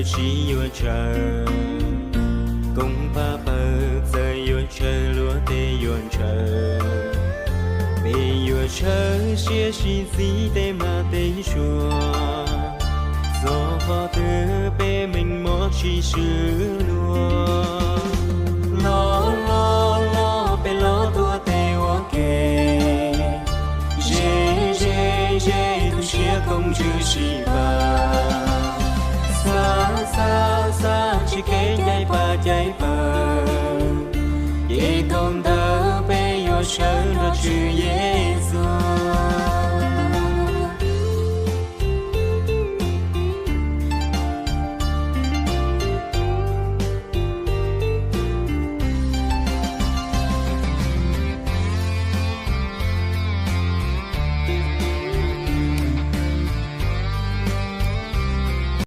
Tsis yuav tsawg, koom pab pawg txawm yuav tsawg, luag tej yuav ntshaw, peb yuav sawv siab sib txib tej mag tej suav, txog qhov twg peb meej mom tsis swb luag. Los los los peb los tuav tes ua ke, ze ze ze tu siab koom ntsws sib pab, xav xav xav tsis kev cai pab cai pawg, ces thaum ntawd peb yuav sawv nrog Tswv Yexus.